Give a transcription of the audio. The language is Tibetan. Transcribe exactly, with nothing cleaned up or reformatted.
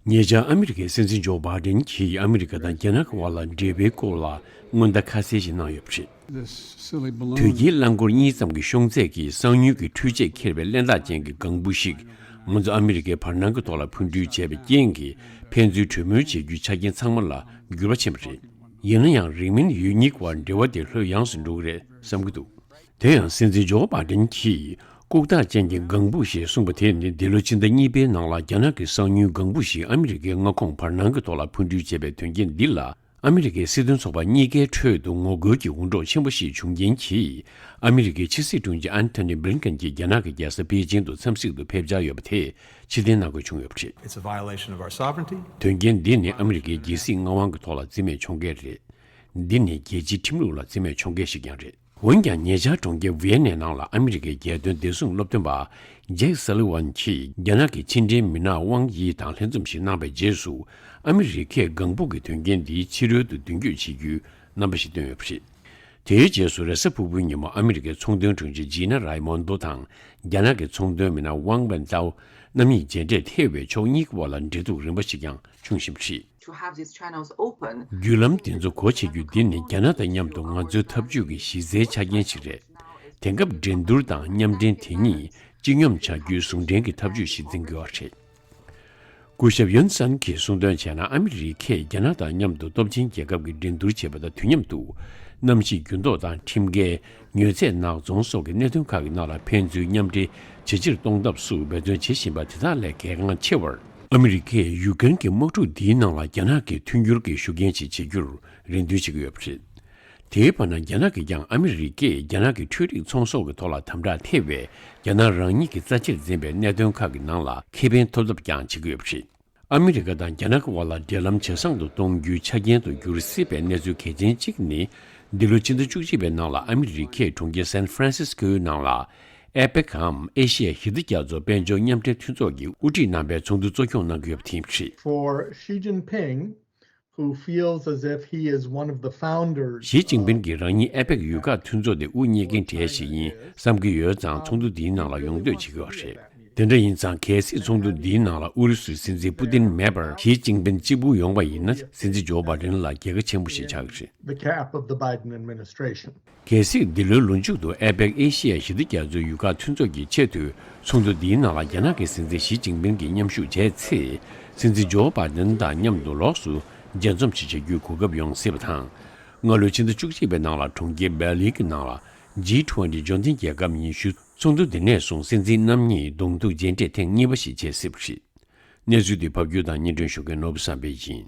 ཉེ་ཆར་ཨ་མི་རི་ཀའི་སྲིད་འཛིན་ཇོ་བྷའི་ཌེན་གྱིས་ཨ་མི་རི་ཀ་དང་རྒྱ་ནག་གི་དབར་ལ་འབྲེལ་བའི་སྐོར་ལ་སྔོན་བརྡ་ཁ་གསལ་ཞིག་གནང་ཡོད་པ་རེད། དུས་ཀྱི་རླངས་འཁོར་གཉིས་ཙམ་གྱི་ཤོང་ཚད་ཀྱི་གསང་ཉུལ་གྱི་འཕྲུལ་ཆས་འཁྱེར་བའི་གླེན་རྟགས་ཅན་གྱི་ལྒང་བུ་ཞིག་ང་ཚོ་ཨ་མི་རི་ཀའི་བར་སྣང་གི་ཐོག་ལ་འཕུར་འགྲུལ་བྱས་པའི་རྐྱེན་གྱིས་ཕན་ཚུན་གྲོས་མོལ་བྱེད་རྒྱུའི་ཆ་རྐྱེན་ཚང་མ་ལ་འགྱུར་བ་ཕྱིན་པ་རེད། ཡིན་ན་ཡང་རིང་མིན་ཡུལ་གཉིས་ཀྱི་བར་འབྲེལ་བ་དེ་ལྷོད་ཡངས་སུ་འགྲོ་གི་རེད་བསམ་གྱི་འདུག་དེ་ཡང་སྲིད་འཛིན་ཇོ་བྷའི་ཌེན་གྱིས་ལྐུགས་རྟགས་ཅན་གྱི་ལྒང་བུ་ཞེས་གསུངས་པ་དེ་ནི་འདི་ལོ་ཕྱི་ཟླ་གཉིས་པའི་ནང་ལ་རྒྱ་ནག་གི་གསང་ཉུལ་ལྒང་བུ་ཞིག་ཨ་མི་རི་ཀའི་མངའ་ཁོངས་བར་སྣང་གི་ཐོག་ལ་འཕུར་འགྲུལ་བྱས་པའི་དོན་རྐྱེན་འདི་ལ། ཨ་མི་རི་ཀའི་སྲིད་དོན་ཚོགས་པ་གཉིས་ཀའི་ཁྲོད་དུ་ངོ་རྒོལ་གྱི་འུར་སྒྲོག་ཆེན་པོ་ཞིག་བྱུང་རྐྱེན་གྱིས། ཨ་མི་རི་ཀའི་ཕྱི་སྲིད་དྲུང་ཆེ་ཨན་ཐོ་ནི་བྷི་ལིན་ཀན་གྱིས་རྒྱ་ནག་གི་རྒྱལ་ས་པེ་ཅིང་དུ་འཚམས་གཟིགས་དུ་ཕེབས་འཆར་ཡོད་པ་དེ་ཕྱིར་འཐེན་གནང་དགོས་བྱུང་ཡོད་པ་རེད། It's a violation of our sovereignty. དོན་རྐྱེན་འདི་ནི་ཨ་མི་རི་ཀའི་རྒྱལ་སྲིད་མངའ་དབང་གི་ཐོག་ལ་རྩིས་མེད་འཁྱོངས་མཁན་རེད། འདི་ནི་རྒྱལ་སྤྱིའི་ཁྲིམས་ལུགས་ལ་རྩིས་མེད་འཁྱོངས་མཁན་ཞིག་ཀྱང་རེད། འོན་ཀྱང་ཉེ་ཆར་གྲོང་ཁྱེར་ཝི་ཡེ་ནའི་ནང་ལ་ཨ་མི་རི་ཀའི་རྒྱལ་དོན་བདེ་སྲུང་སློབ་སྟོན་པ་ཇེག་སཱ་ལི་ཝན་གྱིས་རྒྱ་ནག་གི་ཕྱི་འབྲེལ་མི་སྣ་ཝང་ཡི་དང་ལྷན་འཛོམས་ཤིག་གནང་བའི་རྗེས་སུ། ཨ་མི་རི་ཀས་ལྒང་བུ་གི་དོན་རྐྱེན་འདི་ཕྱི་རོལ་དུ་མདུན་སྐྱོད་བྱེད་རྒྱུའི་རྣམ་པ་ཞིག་བཏོན་ཡོད་པ་རེད། དེའི་རྗེས་སུ་རེས་གཟའ་ཕུར་བུའི་ཉིན་མོ་ཨ་མི་རི་ཀའི་ཚོང་དོན་དྲུང་ཆེ་ཇི་ན་རའི་མོན་དོ་དང་རྒྱ་ནག་གི་ཚོང་དོན་མི་སྣ་ཝང་ཝེན་ཏའོ་རྣམ་གཉིས་མཇལ་འཕྲད་ཐེ་བའི་ཕྱོགས་གཉིས་ཀྱི་བར་ལ་འབྲེལ་གཏུག་རིམ་པ་ཞིག་ཀྱང་བྱུང་བཞིན་པ་རེད། To have these channels open. བརྒྱུད་ལམ་དེ་ཚོ་སྒོ་ཕྱེ་རྒྱུ་འདི་ནི་རྒྱ་ནག་དང་མཉམ་དུ་ང་ཚོའི་འཐབ་ཇུས་ཀྱི་གཞི་རྩའི་ཆ་རྐྱེན་ཞིག་རེད། དེང་སྐབས་འགྲན་བསྡུར་དང་མཉམ་འབྲེལ་དེ་གཉིས་སྤྱི་སྙོམས་བྱ་རྒྱུའི་ཟུང་འབྲེལ་གྱི་འཐབ་ཇུས་ཤིག་འཛིན་དགོས་པ་རེད། སྐུ་ཞབས་ཡོན་སན་གྱིས་གསུངས་དོན་བྱས་ན། ཨ་མི་རི་ཀས་རྒྱ་ནག་དང་མཉམ་དུ་སྟོབས་ཆེན་རྒྱལ་ཁབ་ཀྱི་འགྲན་བསྡུར་བྱེད་པ་དང་དུས་མཉམ་དུ། གནམ་གཤིས་འགྱུར་ལྡོག་དང་ཁྲིམས་འགལ། མྱོས་ཚད་ནག་ཚོང་སོགས་ཀྱི་གནད་དོན་ཁག་གི་ནང་ལ་ཕན་ཚུན་མཉམ་འབྲེལ་ཇེ་ཆེར་གཏོང་ཐབས་སུ་འབད་བརྩོན་བྱེད་བཞིན་པ་དེ་དག་ལས་གལ་འགངས་ཆེ་བར། ཨ་མི་རི་ཀས་ཡུཀ་རེན་གྱི་དམག་འཁྲུག་འདིའི་ནང་ལ་རྒྱ་ནག་གི་མཐུན་འགྱུར་གྱི་ཤུགས་རྐྱེན་ཞིག་བྱེད་རྒྱུར་རེ་འདུན་བྱེད་ཀྱི་ཡོད་པ་རེད། དེའི་བར་ན། རྒྱ་ནག་གིས་ཀྱང་ཨ་མི་རི་ཀས་རྒྱ་ནག་གི་འཕྲུལ་རིག་ཚོང་ཟོག་གི་ཐོག་ལ་དམ་དྲག་ཐེབས་པའི་རྒྱ་ནག་རང་ཉིད་ཀྱི་རྩ་ཆེར་འཛིན་པའི་གནད་དོན་ཁག་གི་ནང་ལ་ཁེ་ཕན་ཐོབ་ཐབས་ཀྱང་བྱེད་ཀྱི་ཡོད་པ་རེད། ཨ་མི་རི་ཀ་དང་རྒྱ་ནག་གི་དབར་ལ་འབྲེལ་ལམ་ཇེ་བཟང་དུ་གཏོང་རྒྱུའི་ཆ་རྐྱེན་དུ་འགྱུར་སྲིད་པའི་གནས་ཚུལ་གལ་ཆེན་གཅིག་ནི། འདི་ལོ་ཕྱི་ཟླ་བཅུ་གཅིག་པའི་ནང་ལ་ཨ་མི་རི་ཀས་གྲོང་ཁྱེར་སན་ཧྥ་རན་སིས་ཀོའི་ནང་ལ། ཨེ་པེག་གམ་ཨེ་ཤི་ཡ་ཞི་བདེ་རྒྱ་མཚོ་དཔལ་འབྱོར་མཉམ་འབྲེལ་མཐུན་ཚོགས་ཀྱི་དབུ་ཁྲིད་རྣམ་པའི་ཚོགས་འདུ་གཙོ་སྐྱོང་གནང་གི་ཡོད་པ་དེ་ཡིན་པ་རེད། For Xi Jinping, who feels as if he is one of the founders. ཞི་ཅིན་ཕིན་གྱིས་རང་ཉིད་ཨེ་པེག་ཡུལ་ཁག་མཐུན་ཚོགས་དེ་དབུ་བརྙེས་མཁན་གྲས་ཤིག་ཡིན་བསམ་གྱི་ཡོད་ཙང་། ཚོགས་འདུ་འདིའི་ནང་ལ་ཡོང་འདོད་བྱེད་ཀྱི་ཡོད་རེད། དེ་འདྲ་ཡིན་ཙང་། གལ་སྲིད་ཚོགས་འདུ་འདིའི་ནང་ལ་ཨུ་རུ་སུའི་སྲིད་འཛིན་པུ་ཏིན་མེད་པར་ཞི་ཅིན་ཕིན་གཅིག་པུ་ཡོང་བ་ཡིན་ན། སྲིད་འཛིན་ཇོ་བྷའི་ཌེན་ལ་རྒྱལ་ཁ་ཆེན་པོ་ཞིག་ཆགས་ཀྱི་རེད། The cap of the Biden administration. གལ་སྲིད་འདི་ལོའི་ལོ་མཇུག་ཏུ་ཨེ་པེག་ཨེ་ཤི་ཡ་ཞི་བདེ་རྒྱ་མཚོའི་ཡུལ་ཁག་མཐུན་ཚོགས་ཀྱི་ཆེས་མཐོའི་ཚོགས་འདུ་འདིའི་ནང་ལ་རྒྱ་ནག་གི་སྲིད་འཛིན་ཞི་ཅིན་ཕིན་གྱིས་མཉམ་ཞུགས་བྱས་ཚེ། སྲིད་འཛིན་ཇོ་བྷའི་ཌེན་དང་མཉམ་དུ་ལོགས་སུ་མཇལ་འཛོམས་ཤིག་བྱ་རྒྱུའི་གོ་སྐབས་ཡོང་སྲིད་པ་དང་། སྔ་ལོའི་ཕྱི་ཟླ་བཅུ་གཅིག་པའི་ནང་ལ་གྲོང་ཁྱེར་སྦེར་ལིན་གྱི་ནང་ལ་ཇི་ཊུ་ཝེན་ཊི་འབྱོར་ལྡན་རྒྱལ་ཁབ་ཉི་ཤུའི་ཚོགས་འདུ་འདི་ནས་བཟུང་སྲིད་འཛིན་རྣམ་གཉིས་གདོང་ཐུག་མཇལ་འཕྲད་ཐེངས་གཉིས་པ་ཞིག་བྱེད་སྲིད་པ་རེད། གནས་ཚུལ་འདི་ཕབ་སྒྱུར་དང་སྙན་སྒྲོན་ཞུ་མཁན་ནོར་བུ་བསམ་འཕེལ་ཡིན།